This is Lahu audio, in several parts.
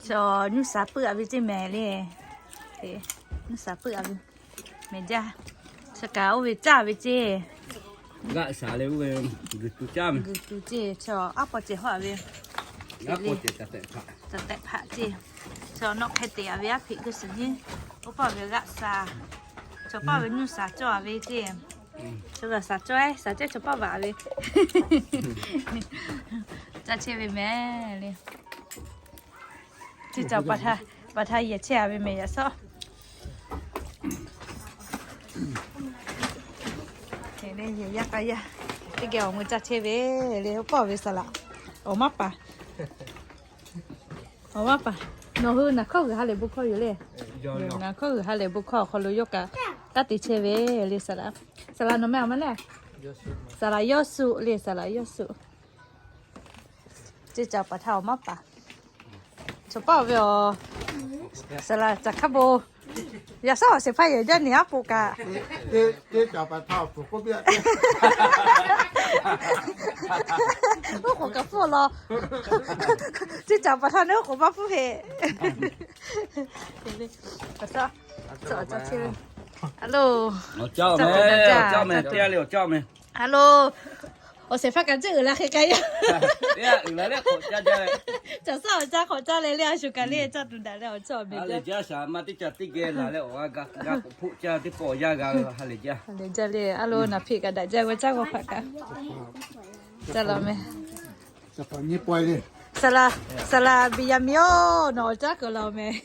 Chaw nuˇ shaˍ puiˉ a ve ceˇ mehˍ le. Nuˇ shaˍ puiˉ a ve mehˍ jaˇ. Chi kaꞈ oˇ ve caˇ ve ceˇ. G'aˆ shaˍ le oˇ ve guiˬ tu caˇ mehˍ. Guiˬ tu ceˇ. Chaw aˉ paw cehˬ hawˉ a ve, aˉ paw cehˬ caˬ tehꞈ hpaꞈ ceˇ. Chaw nawˆ hk'e te a ve aˉ hpeꞈ g'uˇ suhˍ nyiˇ. Oˇ paˆ ve g'aˆ shaˍ. Chaw paˆ ve nuˇ shaˍ cawˇ a ve ceˇ. Chaw g'aꞈ shaˍ cawˇ-e, shaˍ cawˇ chaw paˆ vaꞈ ve. Caˇ chehˇ ve mehˍ le. Chi caˬ paˍ htaˇ yehˬ chehˇ a ve mehˍ yaꞈ shawˉ. Yehˬ yaˇ k'a yaˇ teˇ geh awˬ mui caˇ chehˇ ve le. Oˇ paˆ ve saˍ laꞈ awˬ maˇ paˍ. Awˬ maˇ paˍ, nawˬ hui naˬ hkawˇ g'uiˬ ha lehˬ bon hkawˇ yoˬ le. Naˬ hkawˇ g'uiˬ ha lehˬ bon hkawˇ awˬ hk'aw lo yawˇ kaꞈ kanˉ te chehˇ ve le. Saˍ laꞈ, saˍ laꞈ nawˬ meh awˬ ma le. Saˍ laꞈ Yawˇsuˆ le, saˍ laꞈ Yawˇsuˆ. Ceˇ caˬ paˍ htaˇ awˬ maˇ paˍ. Chaw paˆ ve awˬ, saˍ laꞈ caˬ hkaˉ bon. Yaꞈ shawˉ awˬ shehˍ hpaˇ yehˬ jaˇ neˬ aˉ poꞈ kaꞈ. Oˉ k'oˍ kaꞈ pfuhˇ law. Ceˇ caˬ paˍ htaˇ neˇ oˉ k'oˍ maˇ pfuhˇ heˆ. Awˬ caˇ mehˍ, awˬ caˇ mehˍ, teˇ g'aˇ le awˬ caˇ mehˍ. Awˬ shehˍ hpaˇ kaꞈ ceˇ uiˍ la hk'e k'ai yaˇ. Caˬ shaˉ awˬ caˇ hk'awꞈ caˇ leh le, a shuˍ kaꞈ le caˇ tuˬ daꞈ leh awˬ caˇ mehˍ jaˇ. Shaˍ ma teˇ caˬ teˇ geh laˬ leh awˬ g'a k'oˍ hpoˆ caˇ teˇ pawˆ awˬ yanˇ g'a ha lehˬ jaˇ. Ha lehˬ jaˇ le. A lo naˬ hpeꞈ kaꞈ daꞈ jaˇ ve caˇ g'awˇ hpaꞈ kaꞈ. Caˇ la mehˍ. Saˍ laꞈ, saˍ laꞈ Beˍyaˍmenˍ-oˬ, nawˬ awˬ caˇ kuiˬ laˬ mehˍ.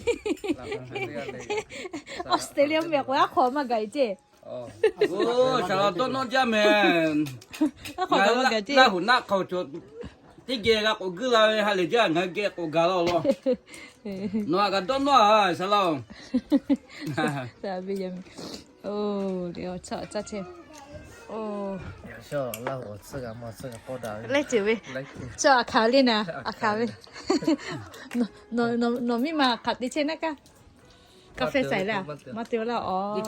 Australia mehˍ k'o aˉ hk'aw maˇ gaˬ e ceˇ. Saˍ laꞈ dawˇ nawˇ jaˇ mehˍ. Aˉ hk'aw gaˬ maˇ gaˬ ceˇ. Laˇ huˍ naˆ hk'aw cawˬ teˇ geh g'a k'awꞈ guiˇ la ve ha lehˬ jaˇ, ngaˬ hui geh k'awꞈ gaˬ la awˬ lawn. Nawˬ htaꞈ kaꞈ dawˇ nawˇ a, saˍ laꞈ-oˬ. Oˇ, le awˬ caˇ caˇ chehˇ. Oˇ, laiˉ ceuˬ ve, chaw aˬ hkanˍ le naˍ, aˬ hkanˍ ve. Nawˬ miˇ ma hk'aˬ te chehˇ naˆ kaˇ. Kaˇ fehˇ saiˍ le a, maˇ te laˇ awˬ.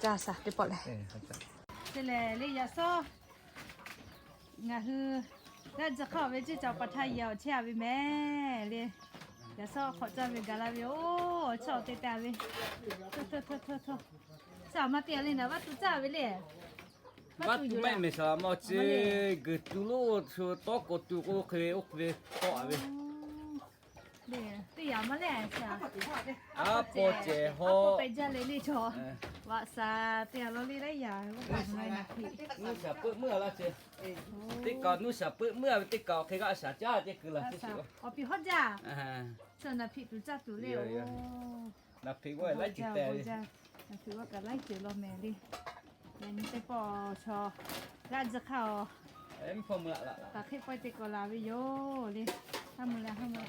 Caˇ shaˍ teˇ pawˆ lehˬ. Te lehˬ le yaꞈ shawˉ ngaˬ hui g'aˇ ji hk'aˇ ve ceˇ caˬ paˍ htaˇ yehˬ awˬ chehˇ a ve mehˍ le. Yaꞈ shawˉ hk'awꞈ caˇ ve gaˬ la ve oˬ, awˬ chawˇ te te ve. Htawˇ htawˇ htawˇ htawˇ. Caˇ maˇ te a le naˍ, vaˇ tu caˇ ve le. Vaˇ tu maˇ heˆ mehˍ, saˍ laꞈ maˇ chi guiˬ tu lo tawˉ k'awꞈ tu k'o hk'e ve oˇ hk'e ve tawˆ a ve. Teˇ yaꞈ maˇ le, aˉ paw cehˬ hawˉ k'ai jaˇ le le chaw. Vaꞈ shaˍ teˇ yaꞈ law le laiˉ yaꞈ g'aˇ naˍ hpeꞈ. Nuˇ shaˍ puiˉ meuˇ a laˇ ce. Teˇ kaꞈ nuˇ shaˍ puiˉ meuˇ a ve teˇ kaꞈ awˬ hk'e g'aˇ shaˍ caˇ ce kuiˬ laˬ ce. Awˬ piˍ hawˉ jaˇ. Chaw naˍ hpeꞈ tuˬ caˇ tuˬ le oˬ. Naˍ hpeꞈ g'awˇ laiˉ ceuˬ tehꞈ ve. Naˍ hpeꞈ g'awˇ kaꞈ laiˉ ceuˬ law mehˍ le. Yaꞈ nyi teˇ pawˆ chaw g'aˇ ji hk'aˇ awˬ, hk'aˬ hk'e pawehˇ te k'awꞈ laˬ ve yoˬ le. Ha mui la, ha mui la.